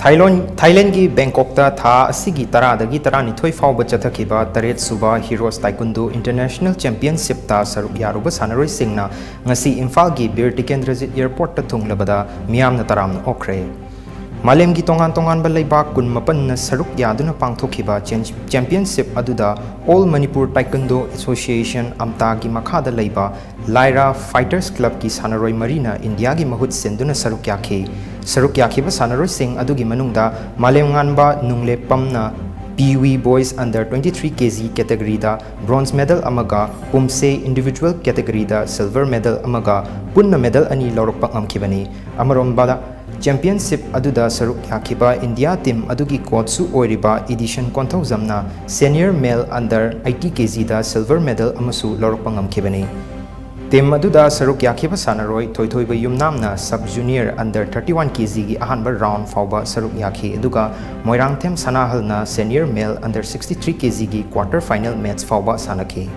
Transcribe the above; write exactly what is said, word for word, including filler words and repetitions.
ꯊꯥꯏꯂꯣꯟ ꯊꯥꯏꯂꯦꯟꯒꯤ ꯕꯦꯡꯀꯣꯛꯇ ꯊꯥ ꯑꯁꯤꯒꯤ ꯇꯔꯥꯗꯒꯤ ꯇꯔꯥꯅꯤꯊꯣꯏ ꯐꯥꯎꯕ ꯆꯠꯊꯈꯤꯕ ꯇꯔꯦꯠ ꯁꯨꯕ ꯍꯤꯔꯣꯁ ꯇꯥꯏꯀꯨꯟꯗꯣ ꯏꯟꯇꯔꯅꯦꯁꯅꯦꯜ ꯆꯦꯝꯄꯤꯌꯟꯁꯤꯞꯇ ꯁꯔꯨꯛ ꯌꯥꯔꯨꯕ ꯁꯥꯟꯅꯔꯣꯏꯁꯤꯡꯅ ꯉꯁꯤ ꯏꯝꯐꯥꯜꯒꯤ ꯕꯤꯔ ꯇꯤꯀꯦꯟꯗ꯭ꯔꯖꯤꯠ ꯑꯦꯌꯔꯄꯣꯔꯠꯇ ꯊꯨꯡꯂꯕꯗ ꯃꯤꯌꯥꯝꯅ ꯇꯔꯥꯝꯅ ꯑꯣꯛꯈ꯭ꯔꯦ꯫ ꯃꯥꯂꯦꯝꯒꯤ ꯇꯣꯉꯥꯟ ꯇꯣꯉꯥꯟꯕ ꯂꯩꯕꯥꯛ ꯀꯨꯟꯃꯥꯄꯟꯅ ꯁꯔꯨꯛ ꯌꯥꯗꯨꯅ ꯄꯥꯡꯊꯣꯛꯈꯤꯕ ꯆꯦꯝ- ꯆꯦꯝꯄꯤꯌꯟꯁꯤꯞ ꯑꯗꯨꯗ ꯑꯣꯜ ꯃꯅꯤꯄꯨꯔ ꯇꯥꯏꯀꯟꯗꯣ ꯑꯦꯁꯣꯁꯤꯌꯦꯁꯟ, ꯑꯝꯇꯥꯒꯤ ꯃꯈꯥꯗ ꯂꯩꯕ ꯂꯥꯏꯔꯥ ꯐꯥꯏꯇꯔꯁ ꯀ꯭ꯂꯕꯀꯤ ꯁꯥꯟꯅꯔꯣꯏ ꯃꯔꯤꯅ ꯏꯟꯗꯤꯌꯥꯒꯤ ꯃꯍꯨꯠ ꯁꯤꯟꯗꯨꯅ ꯁꯔꯨꯛ ꯌꯥꯈꯤ꯫ ꯁꯔꯨꯛ ꯌꯥꯈꯤꯕ ꯁꯥꯟꯅꯔꯣꯏꯁꯤꯡ ꯑꯗꯨꯒꯤ ꯃꯅꯨꯡꯗ ꯃꯥꯂꯦꯝꯉꯥꯟꯕ ꯅꯨꯡꯂꯦꯞꯄꯝꯅ P V boys under twenty three K G ꯀꯦꯇꯒꯔꯤꯗ ꯕ꯭ꯔꯣꯟꯖ ꯃꯦꯗꯜ ꯑꯃꯒ, ꯄꯨꯝꯁꯦ ꯏꯟꯗꯤꯚꯤꯖꯨꯋꯦꯜ ꯀꯦꯇꯒꯔꯤꯗ ꯁꯤꯜꯚꯔ ꯃꯦꯗꯜ ꯑꯃꯒ, ꯄꯨꯟꯅ ꯃꯦꯗꯜ ꯑꯅꯤ ꯂꯧꯔꯛꯄ ꯉꯝꯈꯤꯕꯅꯤ꯫ ꯑꯃꯔꯣꯝꯗ, ꯆꯦꯝꯄꯤꯌꯟꯁꯤꯞ ꯑꯗꯨꯗ ꯁꯔꯨꯛ ꯌꯥꯈꯤꯕ ꯏꯟꯗꯤꯌꯥ ꯇꯤꯝ ꯑꯗꯨꯒꯤ ꯀꯣꯆꯁꯨ ꯑꯣꯏꯔꯤꯕ edition ꯀꯣꯟꯊꯧꯖꯝꯅ senior male under eighty ꯀꯦ ꯖꯤꯗ ꯁꯤꯜꯚꯔ ꯃꯦꯗꯜ ꯑꯃꯁꯨ ꯂꯧꯔꯛꯄ ꯉꯝꯈꯤꯕꯅꯤ꯫ ꯇꯤꯝ ꯑꯗꯨꯗ ꯁꯔꯨꯛ ꯌꯥꯈꯤꯕ ꯁꯥꯟꯅꯔꯣꯏ ꯊꯣꯏꯊꯣꯏꯕ ꯌꯨꯝꯅꯥꯝꯅ sub junior under thirty one K ꯖꯤꯒꯤ ꯑꯍꯥꯟꯕ ꯔꯥꯎꯟ ꯐꯥꯎꯕ ꯁꯔꯨꯛ ꯌꯥꯈꯤ, ꯑꯗꯨꯒ ꯃꯣꯏꯔꯥꯡꯊꯦꯝ ꯁꯅꯥꯍꯜꯅ senior male under sixty three K ꯖꯤꯒꯤ ꯀ꯭ꯋꯥꯔꯇꯔ ꯐꯥꯏꯅꯦꯜ ꯃꯦꯠꯆ ꯐꯥꯎꯕ ꯁꯥꯟꯅꯈꯤ꯫